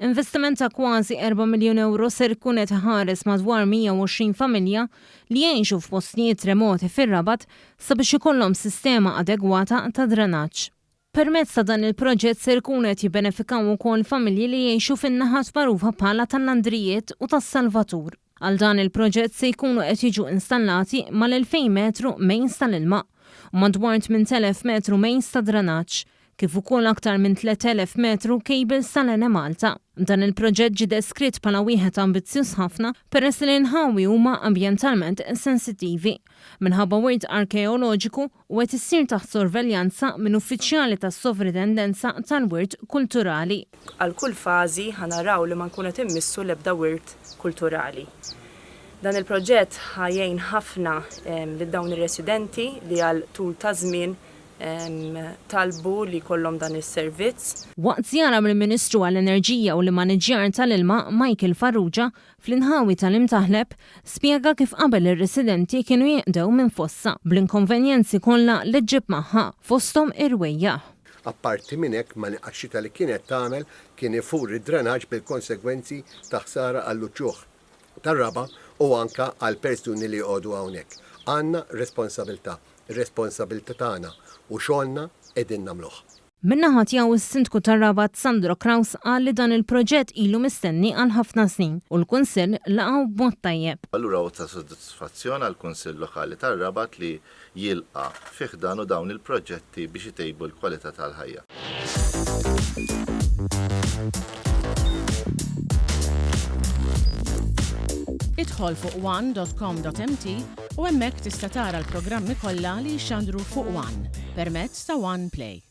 Investiment ta' kważi 4 miljun ewro ser ikun qed iħares madwar 120 familja li jgħixu f'postijiet remoti fir-Rabat sabiex ikollhom sistema adegwata ta' drenaġġ. Permezz ta' dan il-proġett ser ikunu qed jibbenefikaw ukoll familji li jgħixu fin-naħat magħrufa bħala tal-Landrijiet u tas-Salvatur. Għal dan il-proġett se jkunu qed jiġu installati mal-2,000 metru mains tal-ilma u madwar 8,000 metru mains ta' drenaġġ, kif ukoll aktar minn 3,000 metru cables tal-Enemalta. Dan il-proġett ġie deskritt bħala wieħed ambizzjuż ħafna peress li l-inħawi huma ambjentalment sensittivi minħabba wirt arkeoloġiku u qed issir taħt sorveljanza minn uffiċjali tas-Sovritendenza tal-Wirt Kulturali. Għal kull fażi ħa naraw li ma nkunu qed immissu l-ebda wirt kulturali. Dan il-proġett ħa jgħin ħafna lil dawn ir-residenti li għal tul ta' żmien talbu li jkollhom dan is-servizz. Waqt żjara mill-Ministru għall-Enerġija u l-Immaniġġjar tal-Ilma, Michael Farrugia, fl-inħawi tal-Imtaħleb, spjega kif qabel ir-residenti kienu jinqdew minn fossa, bl-inkonvenjenzi kollha li ġġib magħha, fosthom irwejjaħ. Apparti minn hekk mal-inqas xita li kienet tagħmel kien ifur id-drenaġġ bil-konsegwenzi ta' ħsara għall-uċuħ tar-raba' u anke għall-persuni li joqogħdu hawnhekk. Għandna responsabilità. Ir-responsabilità tagħna u xogħolna qegħdin nagħmluh. Min-naħa tiegħu s-Sindku tar-Rabat Sandro Craus qal li dan il-proġett ilu mistenni għal ħafna snin u l-Kunsill laqgħu b'mod tajjeb. Allura hu ta' sodisfazzjon għall-Kunsill Lokali tar-Rabat li jilqa' fi ħdanu dawn il-proġetti biex itejbu l-kwalità tal-ħajja. Idħol fuq one.com.mt u hemmhekk tista' tara l-programmi kollha li jixxandru fuq One permezz ta' One Play.